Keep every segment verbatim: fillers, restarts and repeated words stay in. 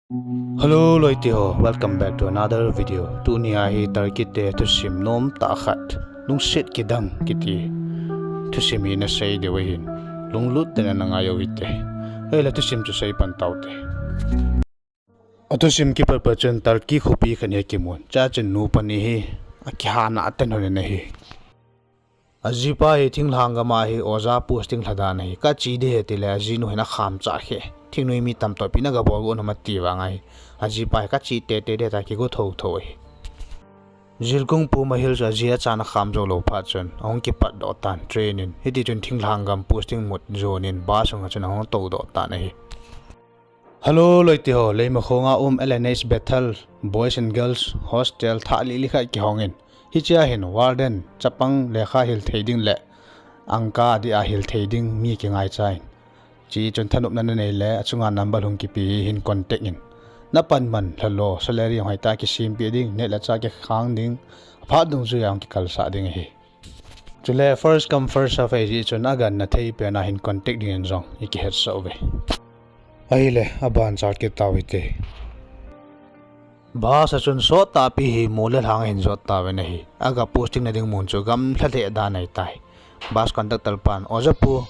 Hello loite ho, welcome back to another video. Tunia hi Turkey te thusim nom tah khat, lungset kidang kiti thusim hi nasei diu ahin, lunglut tah in nangai uvin te. Ahile thusim chu seipan taute. Athusim kipat pat chun Turkey khopi khat hi kimun. Chua chun nupa ni hi akihana atan hon in ahi. Ajipa hi thinglhang gam a hi oja posting lhadan ahi. Kache ding ahi tile ajinu hin akham chah khe. Thingnoi mi tamtah pi na gabol gon ham ati vang ahi. Ajipa hi kache tete ding tia kigo thotho ahi. Zirkung pu Mahil chu aji achan akham jou lou phat chun ahung kipat doh tan train in. Hiti chun thinglhang gam posting mut jon in bus sunga chun ahung tou doh tan ahi. Hello loite ho, Leimakhong a um L N H Bethel Boys and Girls Hostel thah lili khat kihong in. Hichea hin warden, chapang lekha hil thei ding le angka dia hil thei ding mi kingaicha in. Chuchun thanopna nanei le achunga number hung kipe hi hin contact in. Napan man lha lou, salary hoi tah kisempeh ding, nehle chah kikhang ding, aphat dungjuia hung kikalsah ding ahi. Chule first come first serve ahi jeh chun aganna thei pen a hin contact dingin jong ikihet sah uve. Ahile, aban chal kit tau hite. Bus a chun sot tahpi hi mol le lhang ahin jot tauvin ahi. Aga posting na ding mun chu gamlha lheh dan ahitai. Bus conductor pan, Oja pu,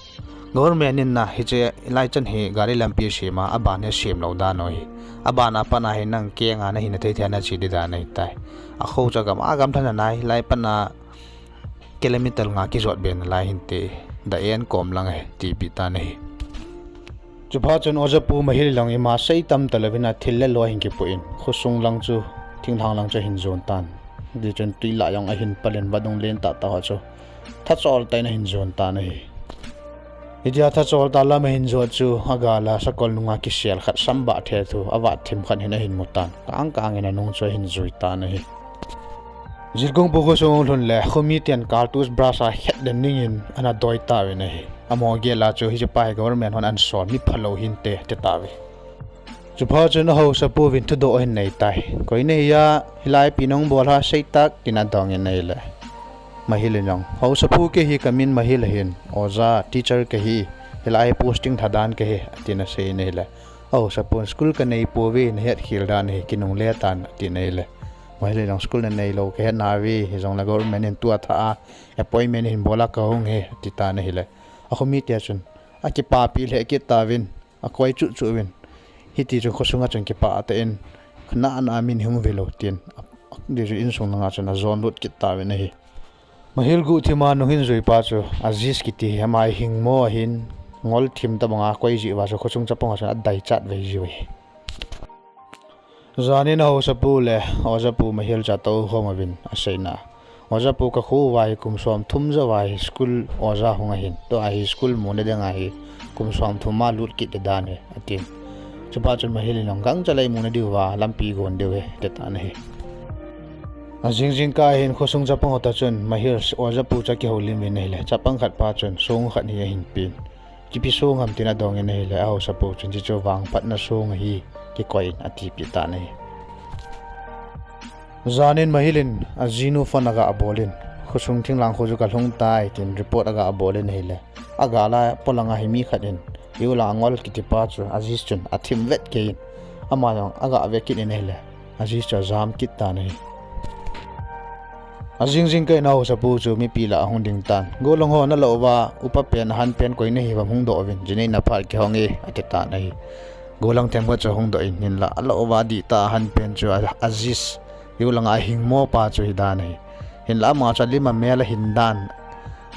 government in na hiche lai chan hi gari lampi asem a, aban hi asem lou dan u ahi. Aban a pat a hi nang kenga nahin na thei thei a nache ding dan ahitai. Akho chu agam, agamlha nanai, lai pat a kilometer nga kijot be nalai hinte, da en kom lang ahi, tipeh tan ahi. Chuphat chun Oja pu Mahil jong ima sei tam talouvin athil le lo ahin kipoh in, khosung lang chu, thinglhang lang chu ahin jon tan. Tichun twi lah jong ahin pal in vadung len tah tah ho chu thachol tah in ahin jon tan ahi. Hitia thachol tah lam ahin jot chu agal a sakol nunga kisel khat sambah thethu avat thim khat hin ahin mu tan. Kang kang in anung chu ahin jui tan ahi. Zirkung pu khosung ahung lhun le, khomi ten cartouche brush a khet den dingin ana doi tauvin ahi. Amaho gel a chu hichepa hi government hon ana sol mi phalou hinte, ati tauve. Chuphat chun ahaosa puvin thudoh ahin nei tai. Koi nahi a, hilai ipi nahung bol ham seitan, tin adongin ahile. Mahil in jong, haosa pu, kei hi kamin Mahil ahin, oja, teacher kahi, hilai posting lhadan kahi, atin aseiyin ahile. Ahaosa pun school kanei pouve, nahet khel dan ahi, kinungle tan, atin ahile. Mahil in jong school nanei lou kahet nauve, hijongle government in tua thah a appointment hin bol a kahung ahi, ati tan ahile. Akhomi te chun akipapi lheh kit tauvin, akoi chuh chuh uvin. Hiti chun khosunga chun kipah tah in, khanah nah a min hung velou tin, tichun insung langa chun ajon lut kit tauvin ahi. Mahil guhthima nung hin jui pa chu Aziz kiti hi ama hi hingmo ahin, ngol thim tobanga akoi jeh uva chu khosung chapang ho chun adaichat vei jiu ahi. Janin ahaosa pu le oja pu Mahil chu atou khom uvin aseina, Oja pu, kakho uva hi kum somthum jouva hi school oja hung ahin, tua hi school muna dinga hi kum somthum a lut kit ding dan ahi, atin. Chuphat chun Mahil in jong, gangcha lei muna diuva lampi gon diu ahi, ati tan ahi. Ajing jingkah a hin khosung chapang ho toh chun Mahil oja pu chu akihoulim uvin ahile, chapang khat pa chun song khat hi ahin pen. Ipi song ham tin adongin ahile, ahaosa pu chun hichu vangphatna song ahi, kikoi in, atipeh tan ahi. Janin Mahil in ajinu phone aga bol in, khosung thinglhang kho chu kalhung tai, tin report aga bol in ahile, agal a polanga hi mi khat in, Iu Lang Ngol kiti pa chu Aziz chun athim vet kei in, ama jong aga ve kit in ahile, Aziz chu ajam kit tan ahi. Ajing jingkah in ahaosa pu chu mipi lah a ahung ding tan. Gollhang ho, nalou uva upa pen, ahan pen koi nahiuvem, hung doh uvin, jinei na phat kihong e, ati tan ahi. Gollhang themkhat chu ahung doh in, hinla alou uva dihtah a ahan pen chu a, Aziz, Iu Lang a hingmo pa chu hidan ahi. Hinla ama chu alim amel ahin dan,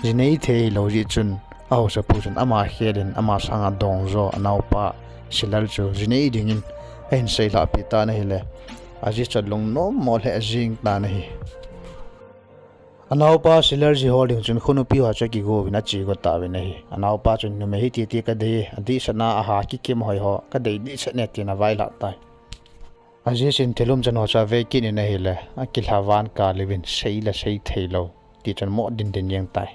jinei thei lou jeh chun, ahaosa pu chun ama khel in, ama sanga dongjo anaopa Silal chu jinei dingin ahin seilhah peh tan ahile, Aziz chu alungnom mo lheh jeng tan ahi. Anaopa Silal ji hol ding chun khonupi ho chu akigo uvin ache go tauvin ahi. Anaopa chun, numei hi titi kadei, adehset na aha kikim hoi ho kadei dehset e, tin availhah tai. Aziz in thil umchan ho chu ave kit in ahile, akilhavan kal uvin, sei le sei thei lou, tichun mo dindin jeng tai.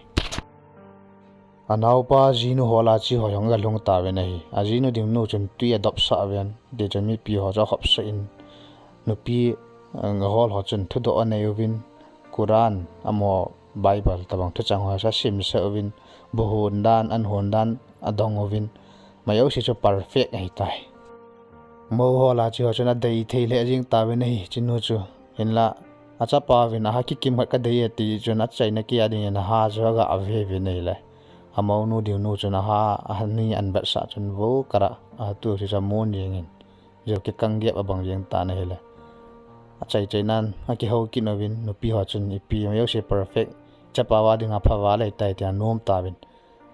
Anaopa jinu hol a che ho jong agalhung tauvin ahi. Ajinu dingnu chun twi adopsah uvin, tichun mipi ho chu akhopsah in, nupi, eh, ahol ho chun thudoh anei uvin, Quran amaho Bible tobang thuchang ho chu asimsah uvin, bu hon dan, an hon dan adong uvin, mai jouse chu perfect ahitai. Mou ho la chu ho chun adei thei lheh jing tauvin ahi, chinu chu. Hinla, achapa uvin aha kikim khat kadei e ti chun achaina kia dingin aha chu aga ave uvin ahile. Amounu diu nu chun aha, aha ni an vetsah chun vo kara, aha tu chu cha mun jingin. Jeu kikang gep abang jing tan ahile. Achai chai nan, akihou kit uvin, nupi ho chun ipi, jouse perfect, chapa uva dinga pha uva lei tai tia nom tauvin.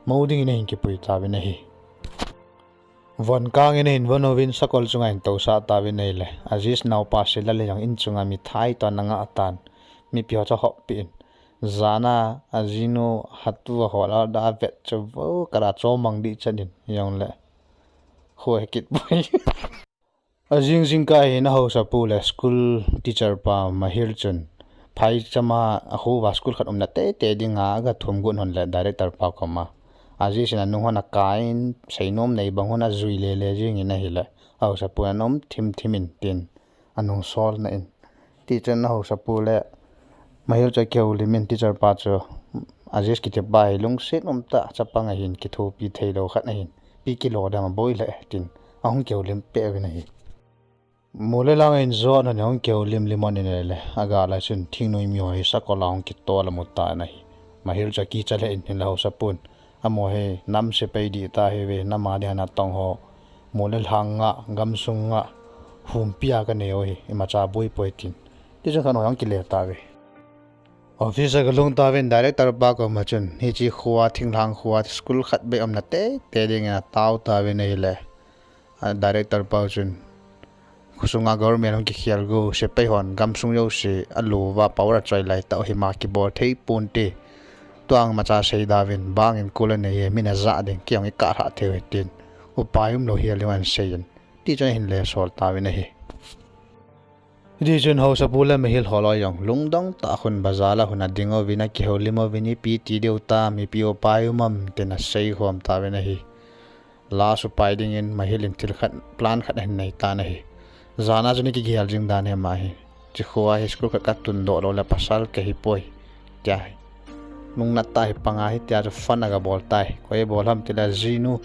Mou dingin ahin kipui tauvin ahi. Von kangin ahin von uvin sakol chunga ahin tousah tauvin ahile. Aziz naopa Sila le jong in chunga mithai toh ana ngah tan. Mipi ho chu ahop peh in. Jana ajinu hatu ahol a da avet chu vo kara chomang dih chan in. Jongle. Khu he kit poi. Ajing jingkah hin ahaosapu le school teacher pa Mahir chun phaichama akho uva school khat umna teitei dinga aga thum got hon le director pa koma. Aziz in anung hon akai in seinom nei bang hon ajui lele jingin ahile. Ahaosapu in anom thim thim in tin anung solna in. Tichun ahaosapu le Mahir chu akihoulim in teacher pa chu Aziz kitipa hi lungset umtah chapang ahin kithopi theilou khat ahin. Ipi kilo dam aboi le tin ahung kihoulim peh uvin ahi. Mol le lang in jot hon ahung kihoulim lim hon in ahile. Agal a chun thingnoi mi ho hi sakol a ahung kitol amu tan ahi. Mahir chu akicha lheh in hinla haosapun. Amaho hi nam sepai dih ta ahiuve, nam a dinga natong ho. Mol le lang a, gamsung a, humpi a kanei u hi, imacha boi poi tin. Tichun khat ahung kile tauve. Office a kalhung tauvin director pa koma chun, hiche khoa, thinglhang khoa, school khat beh umna teitei dingin atao tauvin ahile. A director pa chun, khosunga government hung kikhel go, sepai hon gamsung jouse alouva power achoi laitah u hima kibol thei ponte. Tua imacha seidauvin, bangin kol anei e, min ajah ding, kei jong ikah lhah thei u hitin. Upai umlou hel ding ahin seiyin. Tichun ahin lesol tauvin ahi. Hitichun haosapu le Mahir ho loi jong lungdong tah a khun bazar a khun ading uvin akihoulim uvin ipi ti diu tam, ipi upai um am tin aseikhom tauvin ahi. Last upai dingin Mahir in thil khat, plan khat ahin nei tan ahi. Jan a chun ikigel jing dan hi ama hi. Hiche khoa hi school khat katundoh lou le pasal kahi poi. Tia hi. Lungnat tah hi panga hitia chu fun aga bol tai. Koi abol ham tile ajinu.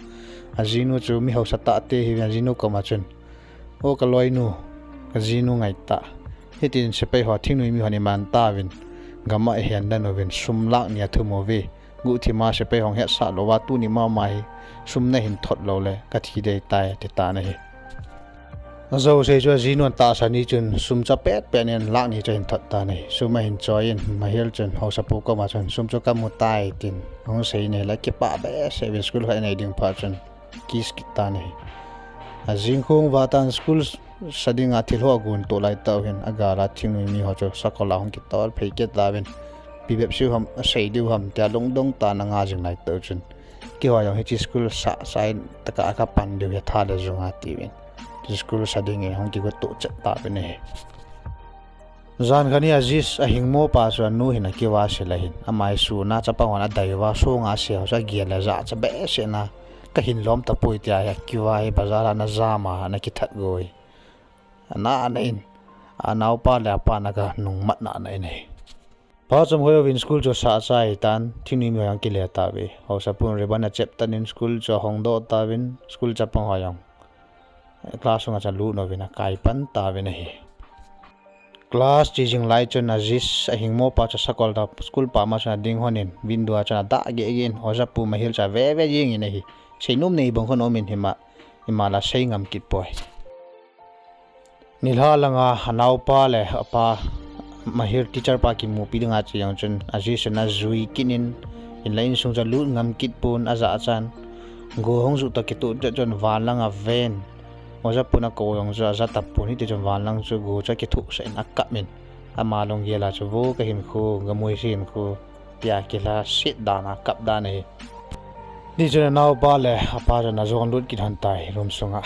Ajinu chu mi haosa tah te ahiuvin ajinu koma chun, o kaloinu, kajinu ngaitah. Hitin sepai ho thingnoi mi hon iman tauvin. Gam a ihen dan uvin sum lakh ni athum uve. Guhthima sepai hon hetsah louva tuni mama hi sum nahin thot lou le kathi dei tai ati tan ahi. Ajouse chu ajinun tahsa ni chun sum chu apet pet in lakh ni chu ahin thot tan ahi. Sum ahin choi in Mahir chun haosapu koma chun sum chu kamu tai tin ahung sei in ahile kipah behseh uvin school khat anei ding phat chun kiss kit tan ahi. Ajing khong uva tan school sa dinga thil ho agon toh laitah u hin agal a thingnoi mi ho chu sakol a hung kitol phei kit tauvin. Ipi bep seiu ham, asei diu ham tia lungdong tah in anga jing laitah u chun. Keiho jong hiche school sa, sa in taka kapan diu hi atha le jung a tiuvin. Hiche school sa dingin hung kigo toh chet tauvin ahi. Jan khat hi Aziz ahingmo pa chu anu hin akivah sil ahin. Ama hi sun a chapang hon adei uva songa ase ho chu agel le jachat behseh in a kahin lom tapoi tia hi akivah hi bazar a ana jam a ana kithat go hi. Ana ana in. Anaopa le apan aga nungmat na ana in ahi. Phat chomkhat jouvin school chu asah chai tan, thingnoi mi ho jong akile tauve. Haosapun ribbon achep tan in school chu ahong doh tauvin, school chapang ho jong class sunga chu alut uvin akai pan tauvin ahi. Class che jing lai chun Aziz ahingmo pa chu sakol tah school pam a chun ading hon in, window a chun adah geh geh in, Ojapu Mahir chu ave ve jing in ahi. Seinom nei bang hon um in hima, ima la sei ngam kit poi. Nilhah langa anaopa le apa Mahir teacher pa kimupi dinga che jong chun Aziz chun ajui kit in, hinla insung chu alut ngam kit pon ajachan. Go hung ju toh kitoh tah chun van lang aven. Ojapun akou jong chu aja tapon hiti chun van lang chu go chu akithohsah in akap in. Ama lunggel a chu vo kahinkho, gamui hinkho. Tia kilhaset dan a kap dan ahi. Tichun anaopa le apa chun ajong lut kit hon tai room sunga.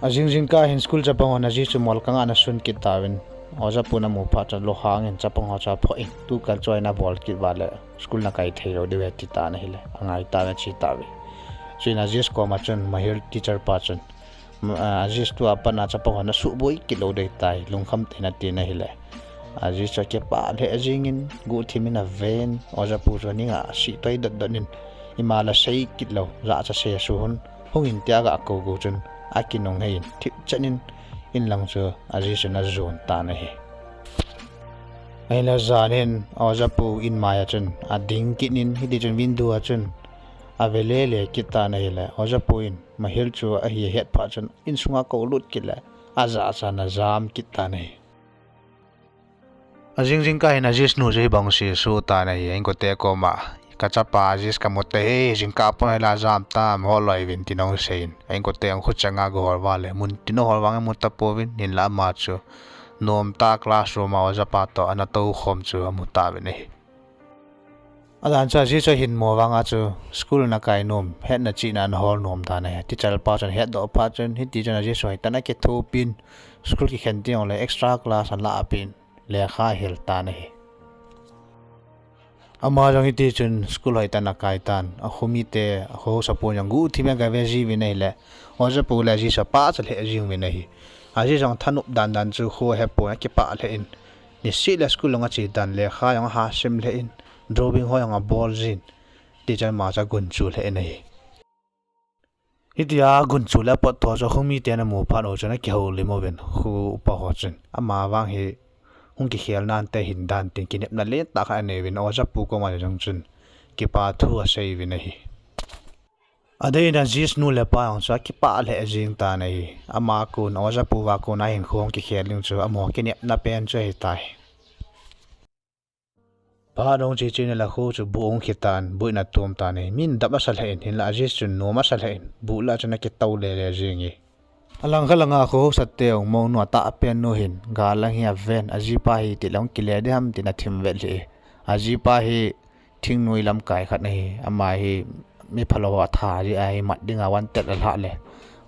Ajing jingkah hin school chapang hon Aziz chu molkang a ana sun kit tauvin. Ojapun amu phat chun lohang in chapang ho chu aphoh in tukal choi in abol kit uva le school nakai thei lou diu ahi ati tan ahile. Angai tan ache tauve. Chuin Aziz koma chun Mahir teacher pa chun, Aziz tua pat a chapang hon asuhboi kit lou ding ahitai, lungkham tah in atin ahile. Aziz chu akipah lheh jingin, guhthim in aven, Ojapu chu aning a asih toi dot dot in, ima la sei kit lou, jachat sei asuh hon, hung in tia aga kou kou chun akinung hei in thip chan in in lang chu Aziz chun ajon tan ahi. Ahinla jan hin Ojapu in maiya chun ading kit in hiti chun window a chun ave le le kit tan ahile Ojapu in Mahil chu ahi ahet phat chun insunga kou lut kit le ajachan ajam kit tan ahi. Ajing jingkah hin Aziz nu chu hibang seh seh tan ahi, a inkote koma, "Kachapa Aziz kamu tai, jingkah pon hila jam tam, hol loi vin," tin ahung seiyin. A inkote ahung khuchanga gahol vale, mun tin ahol vang amu tapouvin, hinla ama chu nomtah classroom a Ojapa toh ana toukhom chu amu tauvin ahi. Adan chu Aziz chu ahin mo vanga chu school ana kai nom, hetna chihna ana hol nom tan ahi. Teacher pa chun ahetdoh phat chun, hiti chun Aziz chu hoitah in akithopin, school kikhen teng jongle extra class ana la pin, lekha ahil tan ahi. Ama jong hiti chun school hoitah in akai tan, akhomite, akhohousapu jong guhthim in agave jiuvin ahile, Ojapu le Aziz chu apachat lheh jing uvin ahi. Aziz jong thanop dan dan chu kho ahepon akipah lheh in, niseh le school jong ache tan, lekha jong ahasim lheh in, drawing ho jong abol jin, hiti chun ama chu agunchu lheh in ahi. Hitia agunchu le apot tho chu akhomiten amu phat u chun akihoulim uvin, kho upa ho chun. Ama vang hi hung kikhel nante hin dan tin kinepna lentah khat anei uvin, Ojapu koma jong chun kipa thu asei uvin ahi. Adeh in Aziz nu le pa jong chu akipah lheh jing tan ahi. Ama kon, Ojapu va kon a hinkho hung kikhel ding chu amaho kinepna pen chu ahitai. Phat ahung che che in ahile kho chu buh ahung khi tan, buh in atom tan ahi. Min dap asa lheh in, hinla Aziz chun nom asa lheh in, buh lah chun akitou le le jing e. Alangkhat langa kho haosateu mounu atahpen nu hin gal lang hi aven, ajipa hi itileh hung kile ding ham tin athim vet lheh e. Ajipa hi thingnoi lamkai khat ahi, ama hi mi phalou ho atha jeh ahi, mat dinga wanted alhah le,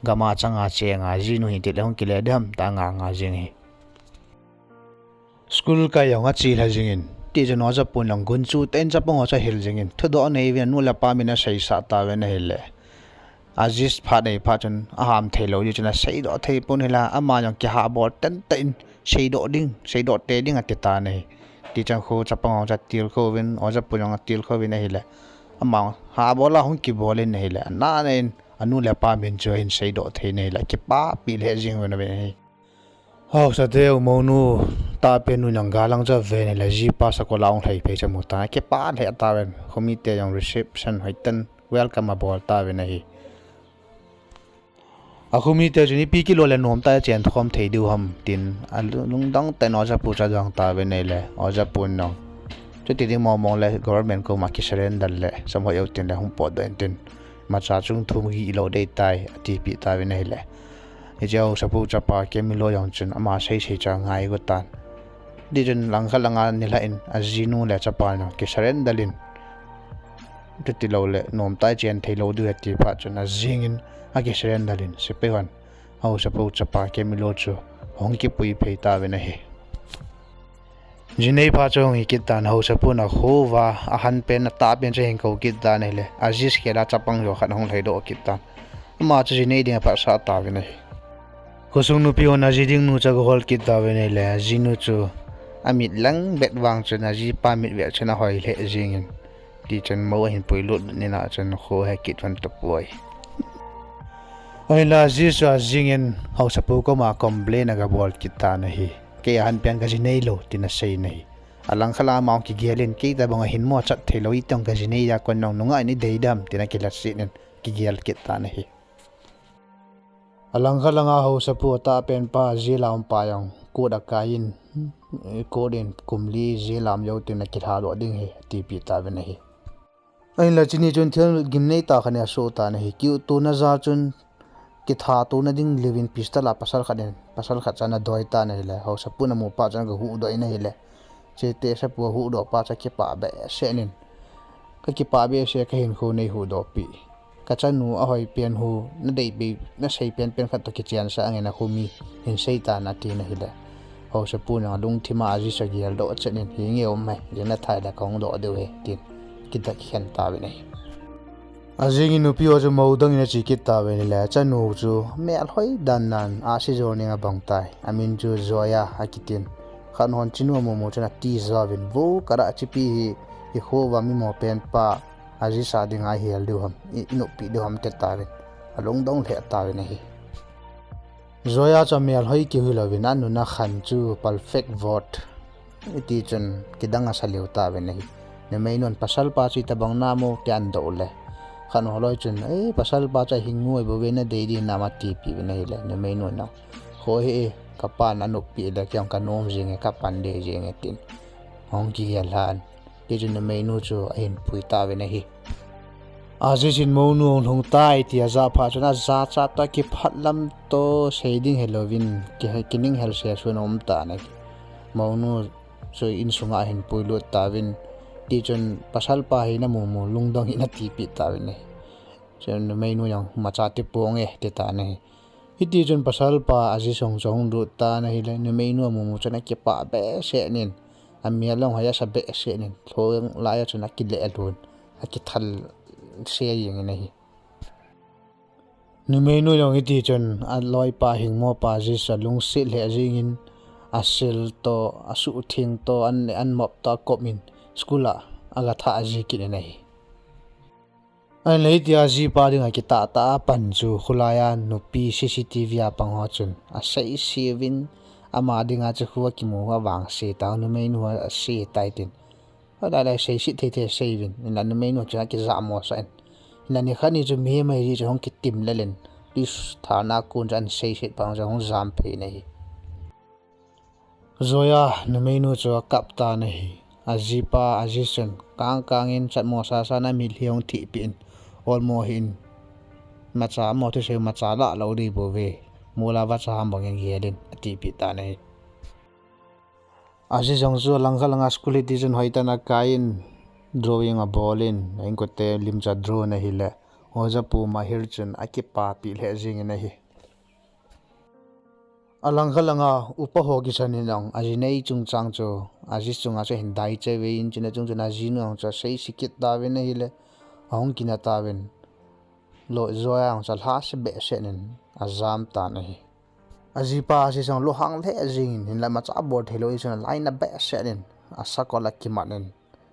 gam a changa chenga, ajinu hi itileh hung kile ding ham tia anga nga jing ahi. School kai jong ache lha jingin, hiti chun Ojapun jong gunchu tah in chapang ho chu ahil jingin, thudoh anei uvin, anu le apa min aseisah tauvin ahile, Aziz phat nei phat chun aham theilou jeh chun aseidoh thei pon ahile, ama jong kihabol tantah in, seidoh ding, seidoh tei ding ati tan ahi. Hiti chun kho chapang ho chu atilkhou vin, Ojapun jong atilkhou vin ahile, ama habol a hung kibol in ahile, ana nei in anu le apa min chu ahin seidoh thei in ahile, akipahpi lheh jing uvin ahi. Haosateu mounu tahpen nu jong gal lang chu aven ahile, ajipa sakol a ahung lhai phei chu amu tan, akipah lheh tauvin, khomite jong reception hoitah in welcome abol tauvin ahi. Akhomite chun ipi kilo le nomtah a ichen khom thei diu ham tin, alungdong tah in Ojapu chu adong tauvin ahile, Ojapun jong chuti ding mong mong le government koma kisurrender le samhoi u tin le hung potdoh in tin, imacha chung thum gih lou dei tai atipeh tauvin ahile, hiche haosapu chapa Camilo jong chun ama seisei chu angai got tan. Hiti chun langkhat langa nilhah in ajinu le chapa jong kisurrender in, chuti lou le nomtah a ichen theilou diu ahi ati phat chun ajingin akisurrender in, sepai hon haosapu chapa Camilo chu ahung kipui phei tauvin ahi. Jinei phat chu ahung hi kit tan, haosapun akhouva ahanpen atahpen chu ahin kou kit tan ahile, Aziz khel a chapang jo khat ahung lhaidoh kit tan. Ama chu jinei dinga aphatsah tauvin ahi. Khosung nupi hon aji ding nu chu agahol kit tauvin ahile, ajinu chu amit lang bet vang chun ajipa mit veh chun ahoi lheh jingin, hiti chun mou ahin puilut in a chun kho ahe kit lhon tapoi. Ahinla Aziz chu ajingin haosapu koma complain agabol kit tan ahi. Kei ahanpen kajineilou tin asei in ahi. Alangkhat langa ama ahung kigel in, kei tobang ahin mo achat theilou, itobang kajinei a kon nunga in idei dem tin akilhaset in kigel kit tan ahi. Alangkhat langa haosapu atahpen pa jail a um pa jong court akai in, court in kum li jail a um jou tin akilhadoh ding ahi atipeh tauvin ahi. Ahinla chuni chun thil gimnei tah khat in asoh tan ahi. Kiuhtona jal chun kithatona ding louvin pistol a pasal khat in, pasal khat chu ana doi tan ahile, haosapun amu phat chun agahuhdoh in ahile, hiche tehsepu ahuhdoh phat chun akipah behseh in, kakipah behseh, kahinkho neihuhdoh peh. Kachanu ahoipen hu, nadei bei, nasei penpen khat toh kichensah angin akhomi hin sei tan atin ahile, haosapun jong alungthim a Aziz chu ageldoh chet in, hinge um e, jing nathai le kahung doh diu ahi tin kidetkhen tauvin ahi. Ajingin nupi ho chu mou dangin ache kit tauvin ahile, achanu chu melhoi dan dan a, ahsi jol ning abang tai. Amin chu Joya akitin. Khat hon chinu amu mu chun atija uvin, vo, kara chipi hi, ikhouva mimo penpa Aziz a dinga ihel diu ham, i, inoppi diu ham ati tauvin. alungdong lheh tauvin ahi. Zoya chu amel hoi keu hilouvin anun akhan chu perfect vote. Hiti chun kidang asa lheh tauvin ahi. Numeinun, "Pasalpa chu itobang nam o," tin adoh le, khat holoi chun, "Ei, pasalpa chu ahing ngoi bouve, nadei ding nam," atipeh uvin ahile, numeinun, "Kho hi, kapan anop peh le, kei jong kanom jenge, kapan dei jenge," tin ahung kigel lhan. Hiti chun numeinu chu ahin pui tauvin ahi. Aziz in mounu ahung lhung tai ti ajah phat chun ajachat tah, kipah lam toh sei ding helouvin, ki, kining hel seh sun aum tan ahi. Mounu chu insunga ahin puilut tauvin, hiti chun, "Pasalpa hi namu mu, lungdong hih in," atipeh tauvin ahi. Chun numeinu jong, "Imacha ti ponge," ati tan ahi. Hiti chun pasalpa Aziz jong chu ahung lut tan ahile, numeinu amu mu chun akipah behseh in, amel jong hoi asa behseh in, lhung lai a chun akileh lhun, akithal seh jeng in ahi. Numeinu jong hiti chun aloipa hingmopa Aziz chu alungset lheh jeng in, asil toh, asuhtheng toh, an, an mop toh akop in, school a aga thah ji kit in ahi. Ahinla hitia ajipa dinga kitah tah a pan chu, kholai a nupi C C T V a pang ho chun asei se uvin, ama dinga chu khu akimu ho avangse tah, numeinu ho ase tai tin, alai lai seiset thei thei asei uvin, hinla numeinu chun akijah mosah in, hinla nikhat ni chu mihem ahi jeh chun ahung kitim lel in, police thana a kon chu ahin seiset phat chun ahung jam phei in ahi. Zoya numeinu chu akap tan ahi. Ajipa Aziz chun kang kang in, chat mosah sah in, amitlhi ahung thipeh in, olmo hih in, imacha mo thusei imacha lah lou ding bouve, mol a vacha ham bang in gel in, atipeh tan ahi. Aziz jong chu alangkhat langa school hiti chun hoitah in akai in, drawing abol in, a inkote lim chu adraw in ahile, Ojapu Mahir chun akipapeh lheh jeng in ahi. Alangkhat langa upa ho kisan in jong ajinei chungchang chu Aziz chunga chu ahin daichai uvin, chuna chung chun ajinu jong chu asei se kit tauvin ahile, ahung kina tauvin, loi Zoya jong chu alhase behseh in ajam tan ahi. Ajipa Aziz jong lunghang lheh jeng in, hinla imacha bol theilou jeh chun alainat behseh in, asakol akimat in,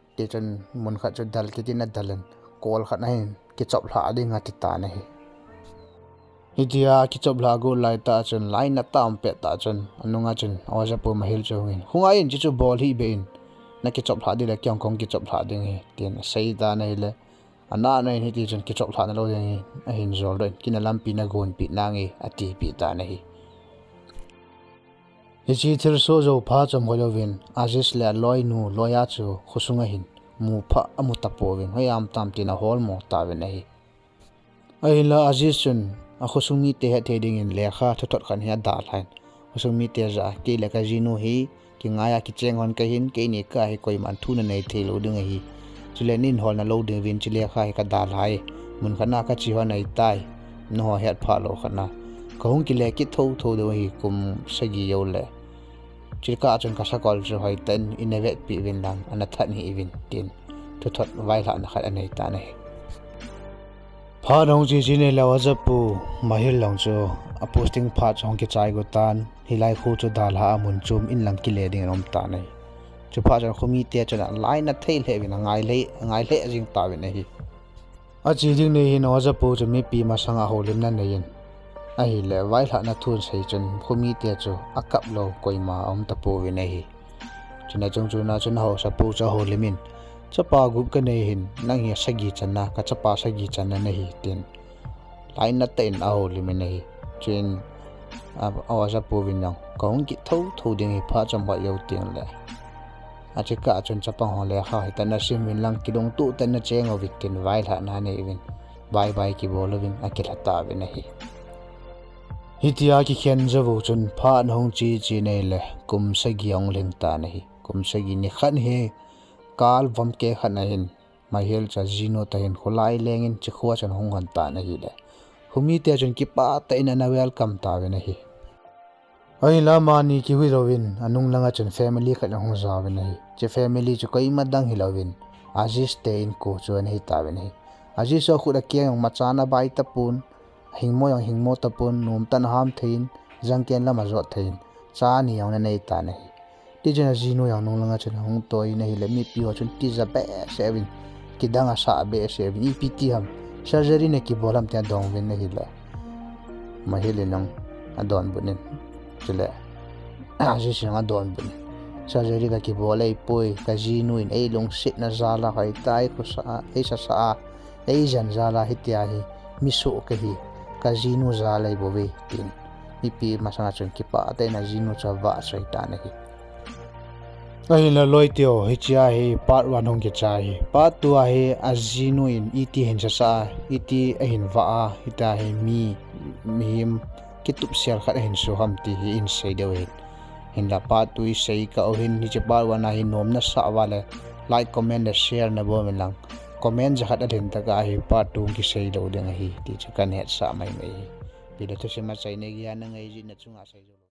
hiti chun mun khat chu del kit in adel in, kol khat ahin kichoplhah ding ati tan ahi. Hitia akichoplhah got laitah chun, lainat tah a um pettah chun, anunga chun Ojapu Mahir chu ahungin, "Khongai in, chuchu bol hih beh in, nakichoplhah ding le kei jong kahung kichoplhah ding ahi," tin asei tan ahile, anahna in hiti chun, "Kichoplhah nalou ding ahi, ahin joldoh in, kei na lampi nagonpeh nange," atipeh tan ahi. Hiche thilsoh jou phat chomkhat jouvin, Aziz le aloinu Zoya chu khosunga hin mu phah amu tapouvin, hoiya um tam tin aholmo tauvin ahi. Ahinla Aziz chun akhosung mite hetthei dingin lekha thuthot khat hi adalhan, khosung mite jah a, "Kei le kajinu hi kingaiya kicheng hon kahin, keini kah a hi koiman thu nanei theilou ding ahi. Chule neihin holna lou ding uvin hiche lekha hi kadalhai. Mun khat na kache hon ahitai, nangho hetphah lou khat na. Kahung kile kit thouthou diu ahi, kum sagi jouleh. Chukah chun kasakol chu hoitah in ina vetpeh uvin lang, ana that hih uvin," tin thuthot vailhahna khat anei tan ahi. Phat ahung cheche in ahile Ojapu Mahir jong chu aposting phat chu ahung kichai got tan, hilai kho chu dalha a mun chom in lang kile dingin aum tan ahi. Chuphat chun khomite chun alainat thei lheh uvin, angai lheh, angai lheh jeng tauvin ahi. Ache ding ni hin Ojapu chu mipi masanga houlimna aneiyin ahile, vailhahna thu asei chun khomite chu akap lou koima aum tapouvin ahi. Chuna chungchon a chun ahaosapu chu ahoulimin, "Chapa gup kanei hin, nang hi asagi channa, kachapa sagi channa nahi," tin lainat tah in ahoulimin ahi. Chuin a, aosapu vin jong, "Kahung kit thouthou ding ahi, phat chomkhat jou tengle, achekah chun chapang ho lekha hoitah in nasim uvin lang, kilungtoh tah in nacheng uvin," tin vailhahna anei uvin, bye bye kibol uvin akilha tauvin ahi. Hitia kikhen jou u chun phat ahung cheche in ahile, kum sagi ahung lhing tan ahi. Kum sagi nikhat hi kal vom keh khat na hin, Mahir chu ajinu toh hin kholai lengin chukhu a chun ahung hon tan ahile, khomite chun kipah tah in ana welcome tauvin ahi. Ahinla amani kihui louvin anung langa chun family khat ahung jaovin ahi. Hiche family chu koima dang hilouvin, Aziz te inko chu ana hitauvin ahi. Aziz chu akhut akeng jong machan abai tapon, ahingmo jong ahingmo tapon, nomtah in aham thei in, jangken lam ajot thei in, cha ni jong ana nei tan ahi. Tichun ajinu jong nung langa chun ahung toiyin ahile, mipi ho chun tija behseh uvin, kidang asah behseh uvin, ipi ti ham, Surgery na kibol ham tia dong uvin ahile, Mahil in jong adonbut in, chule Ajit in jong adonbut in, surgery ka kibol ahipoi, ka jinu in eilungsetna jal a, hoitah a eikhosa a, eisasa a, eijen jal a hitia hi mi soh kahi, ka jinu jal ahi bouve, tin mipi masanga chun kipah tah in ajinu chu avahchoi tan ahi. Ahinla loiteho, hichea hi part one hung kichai ahi. Part two a hi ajinu in iti hin sasa a, iti ahin vah a, hitia hi mi, mihem kitupsel khat ahin soh ham ti hi ihin sei diu ahin. Hinla part two isei kah uvin, hiche part one a hi nom nasah uva le like, comment le share nabol uvin lang. Comment jakhat alhin tah a hi part two kisei lou ding ahi ti chu kahin hetsah maimai ahi. Ipi le thusim achaina geiya nangai jeh in nachunga sei jou.